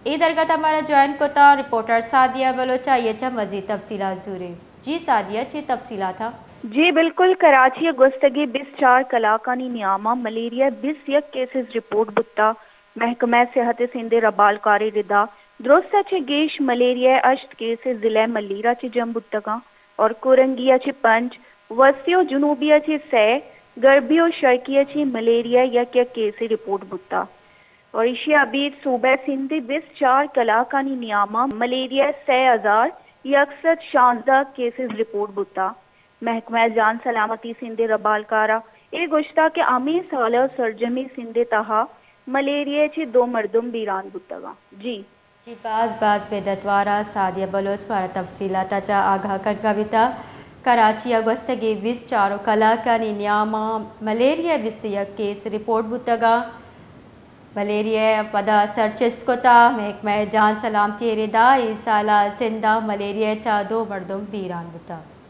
اے درگت ءَ مارا جوائن کتا رپورٹر سعدیہ بلوچ ءَ، آئی ءَ چہ مزید تفصیلات زوریں۔ جی سعدیہ، چے تفصیلات اَں؟ جی بلکل، کراچی ءَ گوستگیں بیست چار کلاکانی نیام ءَ ملیریا ءِ بیست یک کیسز رپورٹ بوتا۔ محکمہ صحت سندھ ءِ ربالکاری ردا درست ءَ چہ گیش ملیریا ءِ ہشت کیسز ضلع ملیر ءَ چہ جم بوتگاں اور کورنگی ءَ چہ پنچ، وسطی و جنوبی ءَ چہ سئے، گربی و شرقی ءَ چہ ملیریا ءِ یک یک کیسے رپورٹ بوتا۔ اور ایشی ءَ ابید صوبہ سندھ ءَ بیست چار کلاکانی نیام ءَ ملیریا ءِ سئے ہزار یک سد شانزدہ کیسز رپورٹ بوتا۔ محکمہ جان سلامتی سندھ ءِ ربالکار ءَ اے گوشتا کہ ہمے سال ءَ سرجمیں سندھ ءِ تہا ملیریا ءَ چہ دو مردم بیران بوتگاں۔ جی۔ جی، باز باز منتوار آں سعدیہ بلوچ، مارا تفصیلات ءَ چہ آگاہ کنگا بیتا۔ کراچی ءَ گوستگیں بیست چار کلاکانی نیام ءَ ملیریا ءِ بیست یک کیس رپورٹ بوتگاں۔ ملیریا ءَ پدا سرچست کتا۔ محکمہ جان سلامتی ءِ ردا اے سال ءَ سندھ ءَ ملیریا ءَ چہ دو مردم بیران بوتا۔